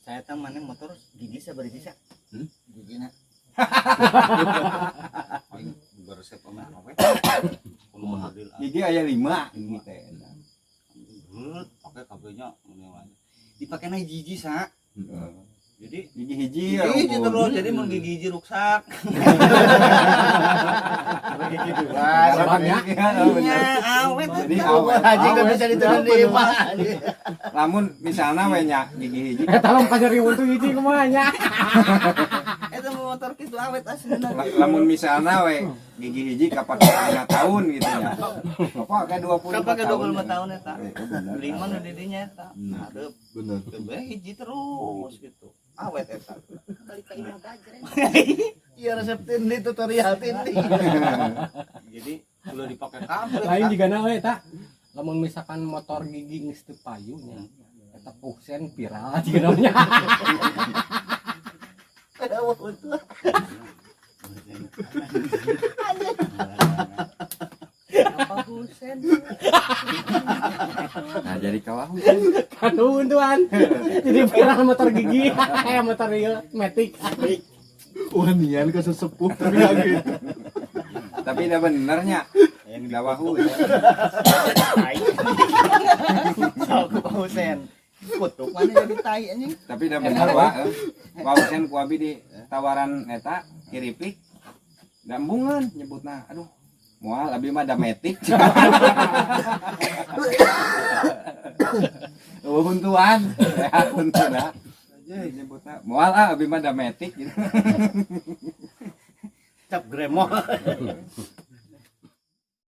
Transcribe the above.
Saya teh mana motor gigi sabari bisa. Hmm? Gigina. Aing beresep sama awe. Kumaha deal. Gigi aya 5 gigi teh. Pakai kabelnya mun Dipakena gigi sa. Heeh. Jadi Gigi hiji gigi ya. hiji terus jadi mun gigi hiji ruksak. Gigi dua. Sabarnya. Iya, awet. Jadi awet. Anjing nggak bisa diturunin di imah. Lamun misalna we nya gigi hiji Eta lompat nyeri untung hiji kumaha nya. Eta motor kitu awet aslina. Lamun misalna we gigi hiji kapake 5 tahun gitu ya. Apa kayak 25 Kapake tahun. 25 tahun eta. Eh, bener. 5 nu di dinya eta. Hareup. Bener. Teu hiji terus gitu. Awet eta. Balik ke imah bajreng. Iya, resep tindi tutorial tindi. Jadi udah dipakai kabel. Lain juga na we eta. Lamun misalkan motor gigi geus teu payu nya. Eta pusen viral juga namanya. Ada untuk. Apa Husen? Nah, jadi kawahu. Kan untuan. Jadi viral motor gigi, motor ieu matic. Wah, nian ke sesepuh tapi nggak gitu. Tapi dah benernya. Yang Dawahu ya. Tai. Sok Husen. Kutuk mana jadi tai anjing. Tapi dah bener wa. Wa Husen ku abi di tawaran eta kiripik. Da embungeun nyebutna. Aduh. Moal abi mah da metik. Eueuh huntuan. Ya huntuna. Nyebutna moal ah abi mah da metik gitu. Cap gremo.